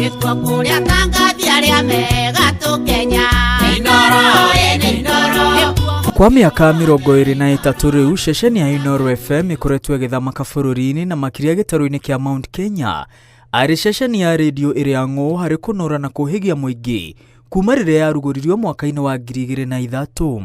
Nĩkuo kũrĩa tangathi arĩa mega tũkenya. Inooro ĩ nĩ Inooro. Kwa mĩaka 23 rĩu, ceceni ya Inooro FM ĩkoretwo ĩgĩthamaka bũrũri-inĩ na makĩria gĩtarũ-inĩ kĩa Mount Kenya arĩ ceceni ya redio ĩrĩa ng'ũ harĩ kũnora na kũhĩgia mũingĩ kuma rĩrĩa yarugũririo mwaka-inĩ wa 2003.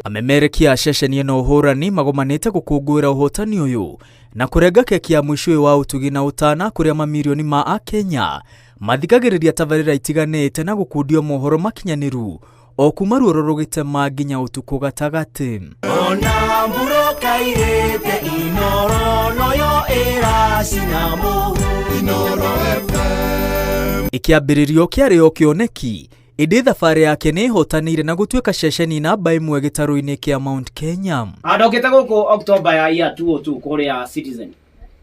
Amemerekia a ceceni ĩno ũhũrani magomanĩte gũkũngũĩra ũhotani ũyũ na kũrenga keki ya mũico ũyũ wa ũtugi na ũtana, kũrĩa mamirioni ma Akenya mathikagĩrĩria tabarĩra itiganĩte na gũkundio mohoro makinyanĩru o kuma ruoro rũgĩtema nginya ũtukũ gatagatĩ. Ona mburokairĩte Inoro noyo ĩracina mũhu. Inoro FM. Ĩkĩambĩrĩrio kĩarĩ o kĩoneki, ĩndĩ thabarĩ yake nĩ ĩhotanĩire na gũtuĩka ceceni namba ĩmwe gĩtarũ-inĩ kĩa Mount Kenya. Ndokĩte gũkũ October ya year 202 kũrĩa Citizen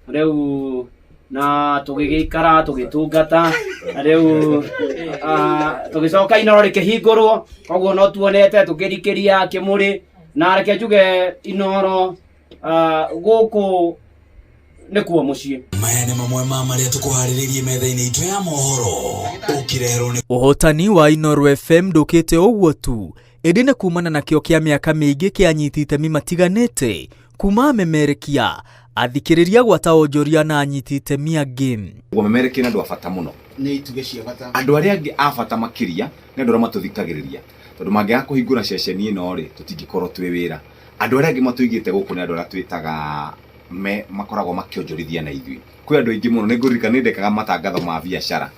rĩu, na tũgĩgĩikara tũgĩtungata, na rĩu tũgĩcoka Inoro rĩkĩhingũrwo. Koguo no tuonete tũkĩrikĩria kĩmũrĩ, na reke njuge Inoro gũkũ nĩkuo mũciĩ. Maya nĩ mamwe ma marĩa tũkũharĩrĩirie metha-inĩ itũ ya mohoro ũkĩreherwo nĩ Ũhotani wa Inooro FM ndũkĩte ũguo tu, ĩndĩ nĩ kumana na kĩo kĩa mĩaka mĩingĩ kĩa anyiti itemi matiganĩte, kuma amemerekia, athikĩrĩria, gwata onjoria na anyiti itemi angĩ. Ũmemerekia nĩ andũ a bata mũno. Nĩ itugĩ cia bata. Andũ arĩa angĩ a bata makĩria nĩ andũ arĩa matũthikagĩrĩria, tondũ mangĩaga kũhingũra ceceni ĩno rĩ, tũtingĩkorwo twĩ wĩra. Andũ arĩa angĩ matũigĩte gũkũ nĩ andũ arĩa twĩtaga me makoragwo makĩonjorithia na ithuĩ. Kwĩ andũ aingĩ mũno. Nĩ ngũririkana nĩ ndekaga matangatho ma biacara.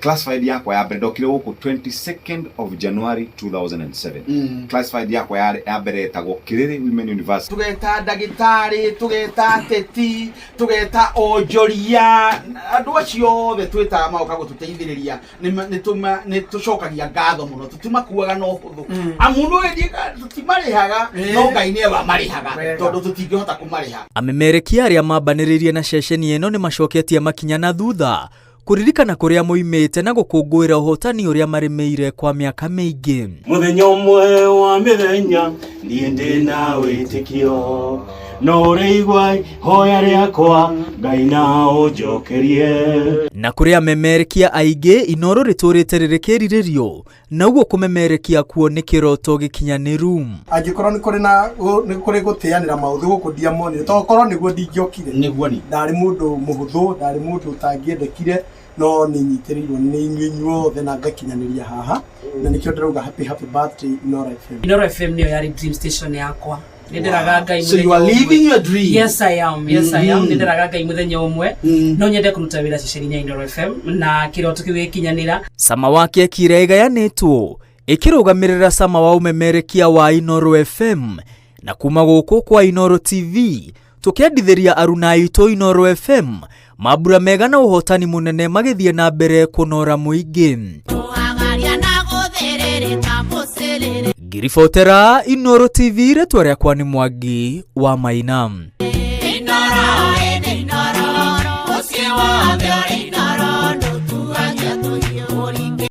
Classified yakwa ya mbere, ndokire gũkũ 22nd of January 2007. Classified yakwa ya mbere yetagwo Kiriri Women University. Tũgeta ndagĩtarĩ, tũgeta ateti, tũgeta onjoria, andũ acio othe twĩtaga magoka gũtũteithĩrĩria. Nĩ tũcokagia ngatho mũno. Tũtimakuaga na ũhũthũ, amu nĩ tũtimarĩhaga, no Ngai nĩwe wamarĩhaga, tondũ tũtingĩhota kũmarĩha. Amemerekia arĩa mambanĩrĩirie na ceceni ĩno nĩ macoketie makinya na thutha kũririkana kũrĩa moimĩte na gũkũngũĩra ũhotani ũrĩa marĩmĩire kwa mĩaka mĩingĩ. Mũthenya ũmwe wa mĩthenya niĩ ndĩ na wĩtĩkio no ũrĩigua hoya rĩakwa, Ngai na ũnjokerie. Na kũrĩ amemerekia aingĩ, Inoro rĩtũrĩte rĩrĩ kĩrirĩrio, na ũguo kũmemerekia kuo nĩ kĩroto gĩkinyanĩru. Angĩkorwo nĩ kũrĩ na nĩ kũrĩ gũtĩanĩra maũthĩ gũkũ ndiamonire, tondũ korwo nĩguo ndingĩokire. Nĩguo ni. Ndarĩ mũndũ mũhũthũ, ndarĩ mũndũ ũtangĩendekire, no nĩ nyitĩrĩirwo nĩ inyuĩ inyuothe na ngakinyanĩria haha, na nĩkĩo ndĩrauga happy, happy birthday, Inoro FM. Inoro FM nĩyo yarĩ dream station yakwa. Nĩ ndĩraga Ngai So you are mũthenya ũmwe. living your dream. Yes, I am. Yes, I am. Nĩ ndĩraga Ngai mũthenya ũmwe no nyende kũruta wĩra ceceni-inĩ ya Inoro FM na kĩroto kĩu gĩkinyanĩra. Cama wa keki ĩrĩa ĩgayanĩtwo ĩkĩrũgamĩrĩra cama wa ũmemerekia wa Inoro FM, na kuma gũkũ kwa Inoro TV tũkĩendithĩria aruna aitũ Inoro FM mambura mega na ũhotani mũnene magĩthiĩ na mbere kũnora mũingĩ. Kũhagaria na gũthĩrĩrĩka mũcĩrĩrĩ. Ngiribotera Inoro TV, rĩtwa rĩakwa nĩ Mwangi wa Maina. Inooro ĩ nĩ Inooro. Mũciĩ wothe ũrĩ